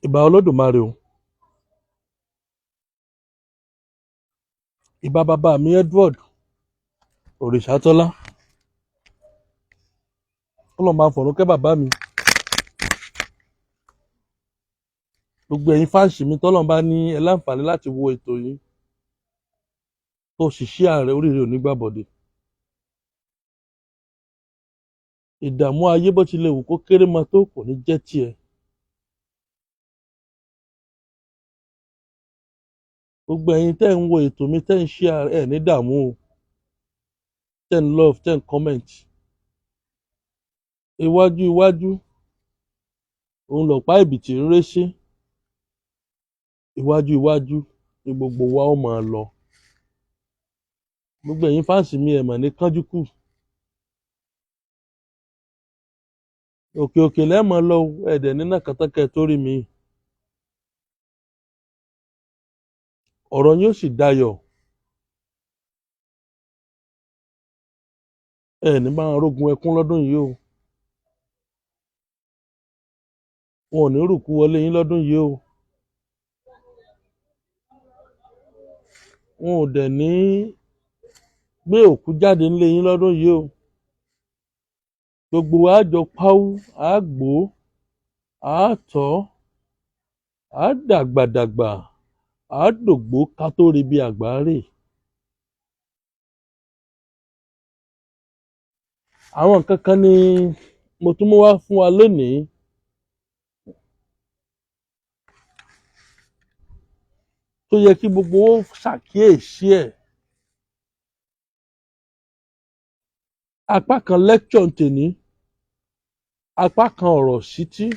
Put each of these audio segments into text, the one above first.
Ìbà Olódùmarè o. Ìbà bàbá mi Edward Òrìṣàtọ́lá. Ọlọ́run máa fọ̀run kẹ́ bàbá mi. Gbogbo ẹ̀yin fáǹsì mi tọ́lọ́run bá ní ẹ láǹfààní láti wo ètò yìí tó sì ṣí ààrẹ oríire ò ní gbàbọ̀dè. Ìdààmú ayé bó ti lè wù kó kéré mọ tó kò ní jẹ́ tiẹ̀. Gbogbo ẹ̀yin tẹ́ ń wo ètò mi, tẹ́ ń share, ẹ̀ ní dààmú o, tẹ́ ń love, tẹ́ ń comment. Iwájú iwájú òun lọ̀pá ìbìtì ń ré sí, iwájú iwájú ni gbogbo wa ó máa lọ. Gbogbo ẹ̀yin fáǹsì mi, ẹ̀ mà ní kánjú kù. Òkè òkè lẹ́ẹ̀ máa lọ o, ẹ̀ dẹ̀ nínà kàtàkẹ́ tó rí mi. Ọ̀rọ̀ yín ó sì dayọ̀. Ẹ ní bá wọn rógun ẹkún lọ́dún yìí o. Wọn ò ní rùkú wọlé yín lọ́dún yìí o. Wọn ò dẹ̀ ní gbé òkú jáde nílé yín lọ́dún yìí o. Gbogbo wa á jọ páwú, á gbó, á tọ́, á dàgbàdàgbà, á dògbó ká tó rí bí àgbà rè. Àwọn nǹkan kan ni mo tún mú wá fún wa lónìí tó yẹ kí gbogbo ó ṣàkíyèsí ẹ̀. Apá kan lecture ń tèní, apá kan ọ̀rọ̀ ṣítí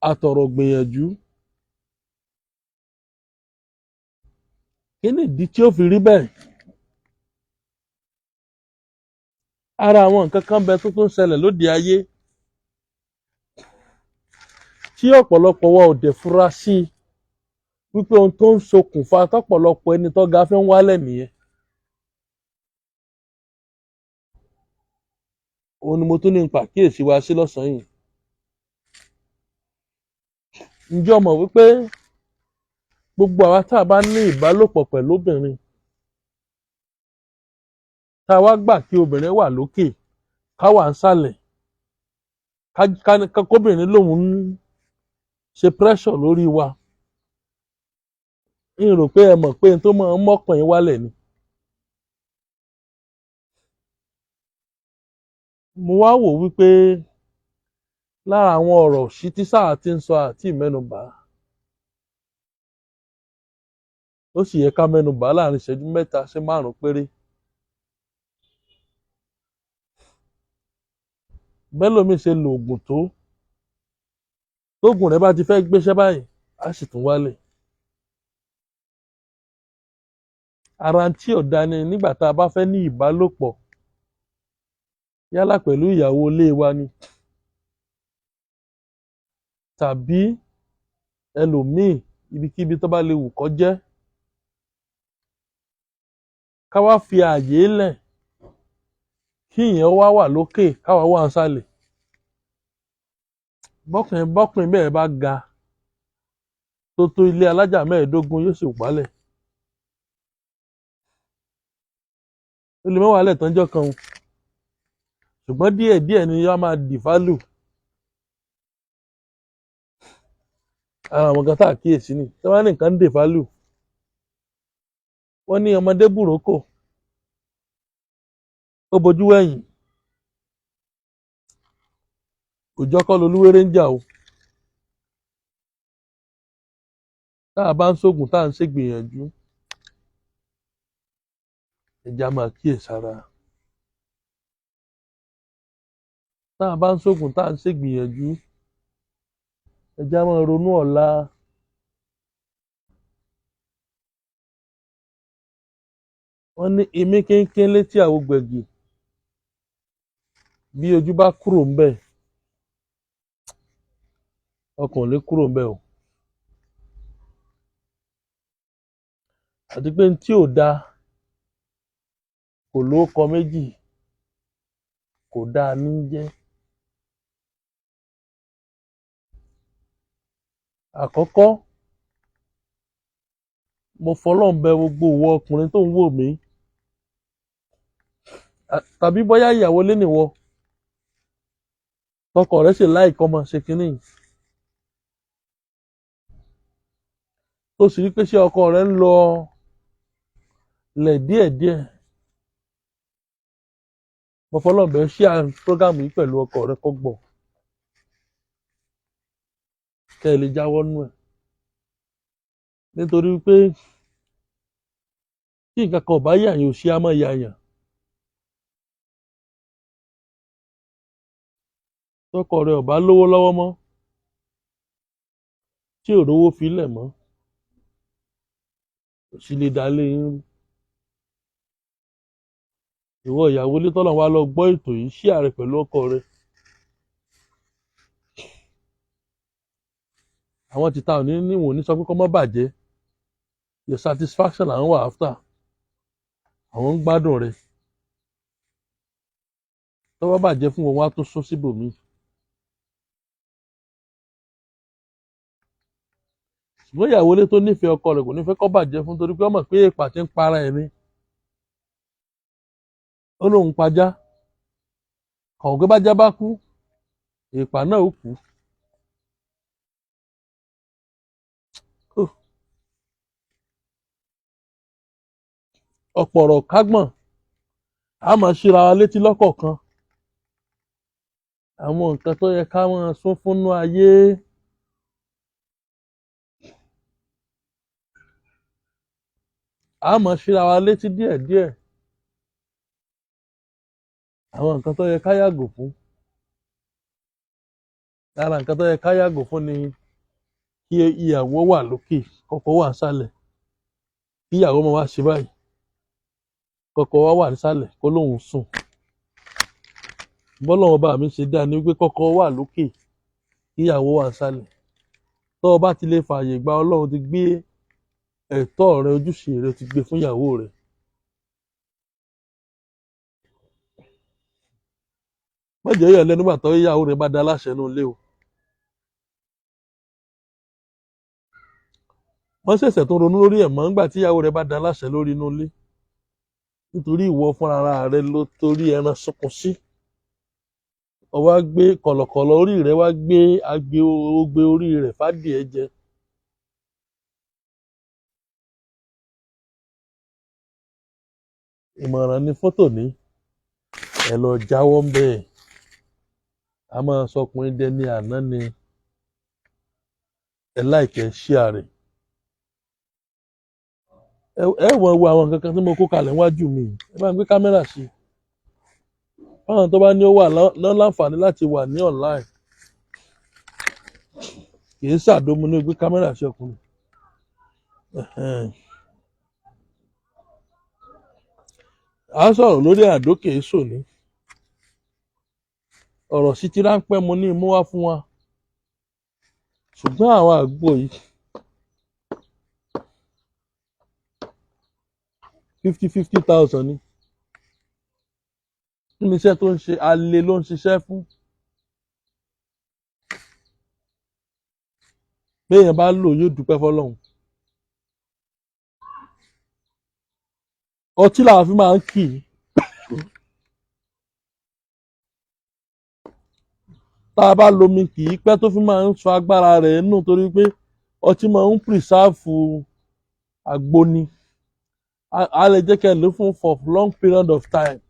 àtọ̀rọ̀ gbìyànjú. Kí nìdí tí ó fi rí bẹ́ẹ̀? Ara àwọn nǹkan kan bẹ tó tún ṣẹlẹ̀ lóde ayé tí ọ̀pọ̀lọpọ̀ wa ò dẹ̀ fura sí i wípé ohun tó ń ṣokùnfà tọ́pọ̀lọpọ̀ ẹni tó ga fi ń wálẹ̀ nìyẹn. Òun ni mo tún ní pàkíyèsí wa sí lọ́sàn-án yìí. Ǹjẹ́ o mọ̀ wípé gbogbo àwa tá a bá ní ìbálòpọ̀ pẹ̀lú obìnrin, tá a wá gbà kí obìnrin wà lókè, ká wà nsàlẹ̀, kóbìnrin lòun ń ṣe pressure lórí wa, n rò pé ẹ mọ̀ pé n tó máa ń mọ́kàn yín wálẹ̀ ni. Mo wá wò wípé lára àwọn ọ̀rọ̀ ṣítí sáà tí ń sọ àti ìmẹ́nubà, ó sì yẹ ká mẹ́nubà láàrin ìṣẹ́jú 3 sí 5 péré. Bẹ́lòmíì ṣe lo oògùn tó, tóògùn rẹ̀ bá ti fẹ́ gbéṣẹ́ báyìí, á sì tún wálẹ̀. Ara tí ò da ni nígbà tá a bá fẹ́ ní ìbálòpọ̀, yálà pẹ̀lú ìyàwó ilé wa ni tàbí ẹlòmíì, ibikíbi tó bá lè wù kó jẹ́, ká wá fi ààyè lẹ̀ kí ìyẹn wá wà lókè, káwa wà nsàlẹ̀. Bọ́kùnrin bọ́kùnrin bẹ́ẹ̀ bá ga tó tó ilé alájà 15 yóò sì wálẹ̀. Ó lè má wálẹ̀ tán jọ́ kan o, ṣùgbọ́n díẹ̀ díẹ̀ ni yóò máa devalue. Ara àwọn kan tá a kíyèsí ni tí wọ́n ní nǹkan ń devalue. Wọ́n ní ọmọdé bùrókò, ó bojú wẹ̀yìn, òjọ́ kọ́ lolúwéré ń jà o. Tá a bá ń ṣògùn, tá à ń ṣègbìyànjú, ẹ jẹ́ á máa kíyèsára. Tá a bá ń ṣògùn, tá à ń ṣègbìyànjú, ẹ jẹ́ á máa ronú ọ̀la. Wọ́n ní imí kínkín létí àwo gbẹ̀gì, bí ojú bá kúrò ńbẹ̀, ọkàn ò ní kúrò ńbẹ̀ o. Àti pé n tí ò da kò lóókọ méjì, kò dáa ní jẹ́. Àkọ́kọ́, mo fọlọ́run bẹ̀ gbogbo ìwọ ọkùnrin tó ń wò mí, tàbí bóyá ìyàwó lé nìwọ, tọkọ rẹ sì láìkọ́ ọmọ ṣe kínní, tó sì rí pé ṣé ọkọ rẹ ń lọ lẹ̀ díẹ̀díẹ̀. Mo fọlọ́run bẹ̀ ṣí à prógámù yìí pẹ̀lú ọkọ rẹ kó gbọ́, kẹ́ ẹ lè jáwọ́ nú ẹ̀. Nítorí pé tí nǹkan kan ò bá yà yàn, òṣì á máa yà yàn. Tọkọ rẹ ò bá lówó lọ́wọ́ mọ́, tí ò rówó filẹ̀ mọ́, òṣì lè dá lé yín rú. Ìwọ ìyàwó ilé tọ́lọ̀ wá lọ gbọ́ ètò yìí, ṣí ààrẹ pẹ̀lú ọkọ rẹ. Àwọn tìta ò ní níwọ̀n ní sọ pé kó má bàjẹ́. Your satisfaction là ń wà after. Àwọn ń gbádùn rẹ. Tó bá bàjẹ́ fún wọn, wọ́n á tún sún síbòmíì. Ṣùgbọ́n ìyàwó ilé tó nífẹ̀ẹ́ ọkọ rẹ̀ kò ní fẹ́ kó bàjẹ́ fún, torí pé ó mọ̀ pé èpà ti ń para ẹ̀ ni. Ó lóun pajá. Kọ̀ọ̀kan bá já bá kú, èpà náà ó kú. Ọ̀pọ̀ ọ̀rọ̀ kágbọ̀n, a máa ṣíra wa létí lọ́kọ̀ọ̀kan. Àwọn nǹkan tó yẹ ká máa sún fúnnú ayé. A máa ṣíra wa létí díẹ̀díẹ̀. Àwọn nǹkan tó yẹ ká yàgò fún. Lára nǹkan tó yẹ ká yàgò fún ni kí ìyàwó wà lókè, kọ́kọ́ wà nísàlẹ̀. Kí ìyàwó máa wá ṣe báyìí, kọ́kọ́ wá wà nísàlẹ̀ kó lóun sùn. Bọ́lọ́run bá mi ṣe dá ni wípé kọ́kọ́ wà lókè, kí ìyàwó wà nísàlẹ̀. Tó o bá ti lè fààyè gba Ọlọ́run ti gbé ẹ̀tọ́ rẹ, ojúṣe rẹ ti gbé fún ìyàwó rẹ. Má jẹ́ yọ̀ lẹ́nu nígbà tó ìyàwó rẹ bá da láṣẹ nínú ilé o. Wọ́n ṣẹ̀ṣẹ̀ tó ronú lórí ẹ̀ mọ́ nígbà tí ìyàwó rẹ bá da láṣẹ lórí inú ilé. Nítorí ìwọ fúnra rẹ ló torí ẹran sunkún sí. Ó wá gbé kọ̀lọ̀kọ̀lọ̀ orí rẹ, wá gbé agbe ogbe orí rẹ fádìẹ jẹ. Ìmọ̀ràn ni fọ́tò ní. Ẹ lọ jáwọ́ ń bẹ́ẹ̀. A máa sọkùnrin dẹni àná ni. Ẹ láìkẹ́ ṣíà rẹ̀. Ẹ wọ́n wo àwọn nǹkan kan tí mo kó kalẹ̀ níwájú mi. Ẹ bá ń gbé kámẹ́rà sí i. Fáwọn tó bá ní ó wà láǹfààní láti wà ní online. Kì í ṣàdómú ní gbé kámẹ́rà sí ọkùnrin. A sọ̀rọ̀ lórí àdókè sòní. Ọ̀rọ̀ sí ti ráńpẹ́ mo ní mú wá fún wa. Ṣùgbọ́n àwọn àgbo yìí 50,000 ni. Kí ni iṣẹ́ tó ń ṣe? Alẹ́ ló ń ṣiṣẹ́ fún. Béèyàn bá lò yóò dúpẹ́ fọlọ́run. Ọtí làwọn fi máa ń kì í. Tá a bá lomi kì í pẹ́ tó fi máa ń sọ agbára rẹ̀ nù, torí pé ọtí máa ń pìrìsáàfù àgbo ni. A lè jẹ́ kí ẹ lò fún for long period of time.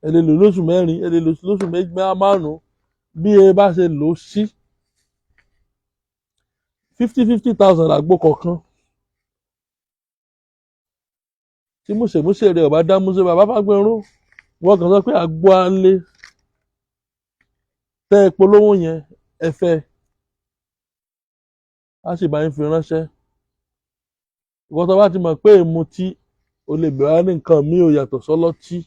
Ẹ lè lò lóṣù mẹ́rin, ẹ lè lò lóṣù márùn-ún, bí ẹ bá ṣe lò ó sí. 50,000 àgbo kọ̀ọ̀kan. Tí múṣemúṣe rẹ̀ ò bá dá múṣe, bàbá Fágbénró, wọ́n kàn sọ pé àgbo alẹ́ tẹ́ ẹ polówó yẹn, ẹ fẹ́. A sì bá yín fi ránṣẹ́. Ìwọ tó bá ti mọ̀ pé èmu tí o lè bẹ̀rẹ̀ ní nǹkan mi ò yàtọ̀ sọ́lọ́tí.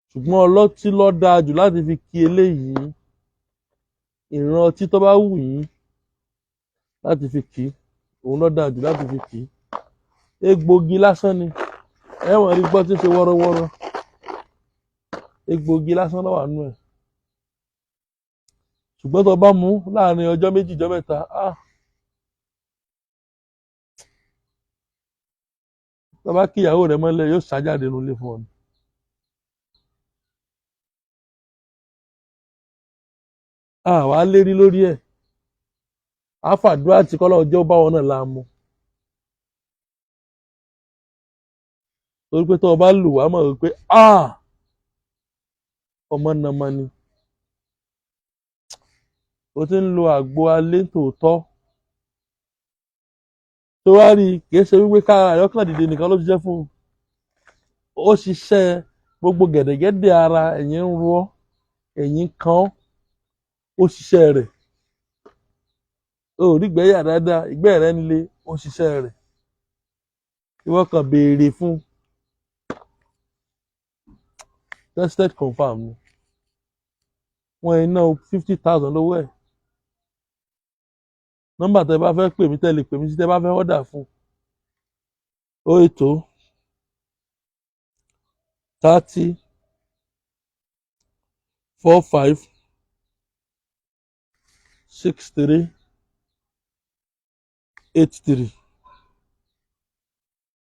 Ṣùgbọ́n ọlọ́tí ló dáa jù láti fi kí eléyìí. Ìran ọtí tó bá wù yín láti fi kí, òun ló dáa jù láti fi kí. Egbògi lásán ni. Ẹ wọ́n rí gbọ́ tí ń ṣe wọ́rọ́wọ́rọ́. Egbògi lásán ló wà nínú ẹ̀. Ṣùgbọ́n tó bá mú láàrin ọjọ́ 2, ọjọ́ 3, tó bá kí ìyàwó rẹ mọ́lẹ̀ yóò ṣàjáde nulẹ̀ fún ọ ni. Àwa lérí lórí ẹ̀, àfàdúrà tí kọ́lá ọjọ́ bá wọn náà la mú. Torí pé tó o bá lù wá mọ̀ wípé ọmọ nàmọ ni. O ti ń lo àgbo alẹ́ tòótọ́. Tó wá rí i, kìí ṣe wípé kára àyọkàn dìde nìkan ló ṣiṣẹ́ fún un. Ó ṣiṣẹ́ gbogbo gẹ̀dẹ̀gẹ̀dẹ̀ ara, ẹ̀yìn ń ro ọ́, ẹ̀yìn kan ọ́, ó ṣiṣẹ́ rẹ̀. O ò rí ìgbẹ́ yà dáadáa, ìgbẹ́ rẹ̀ ń le, ó ṣiṣẹ́ rẹ̀. Ìwọ kàn béèrè fún tested confirm ni. Wọ́n iná 50,000 lówó ẹ̀. Nọ́mbà tẹ́ bá fẹ́ pè mí, tẹ́ lè pè mí sí tẹ́ bá fẹ́ order fún. 080 30 45 63 83.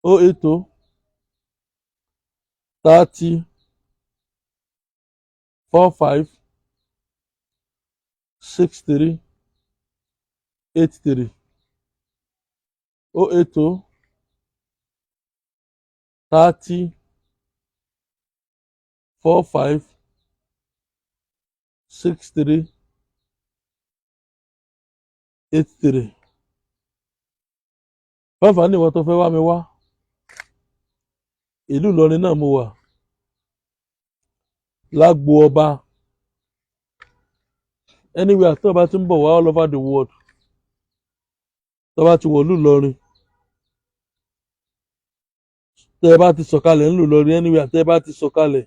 080 30 45 63 83. 080 30 45 63 83. Fáfà ní ìwọ tó fẹ́ wá mi wá. Ìlú Ìlọrin náà mo wà. Lágbo Ọba. Anywhere tó bá ti ń bọ̀ wá all over the world. Tó bá ti wọ̀lú Ìlọrin. Tẹ́ ẹ bá ti sọ̀kalẹ̀ ńlú Ìlọrin, anywhere tẹ́ ẹ bá ti sọ̀kalẹ̀.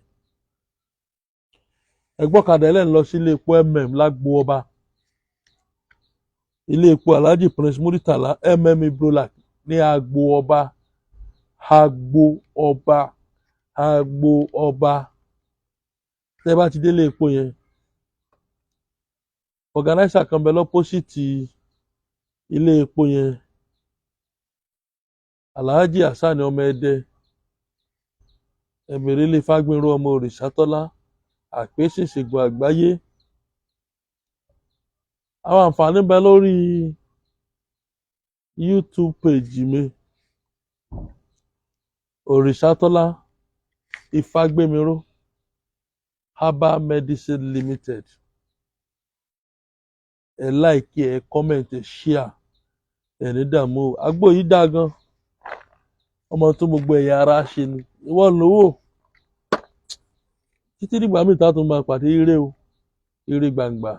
Ẹ gbọ́kadà ẹlẹ́ni lọ sí ilé epo MM Lágbo Ọba. Ilé epo Alhaji Prince Muritala MM Ibrolak ní Agbo Ọba. Agbo Ọba. Agbo Ọba. Tẹ́ ẹ bá ti délé epo yẹn, organizer kan bẹ lọ́pọ́sìtì ilé epo yẹn, Alhaji Hasan ọmọ Ẹdẹ, ẹ̀bẹ̀rẹ̀ ilé Fágbénró ọmọ Òrìṣàtọ́lá, àpèsèṣègùn àgbáyé. Àwọn àǹfààní bẹ lórí YouTube page mi, Òrìṣàtọ́lá Ifágbémiró Herbal Medicine Limited. Ẹ like, ẹ comment, ẹ share, ẹ ní dààmú o. Àgbo yìí dáa gan, ọmọ tó gbogbo ẹ̀yà ara ṣe ni ìwọ lówó. Títí dìgbà míì tá a tún máa pàdé, ire o, ire gbàngbà.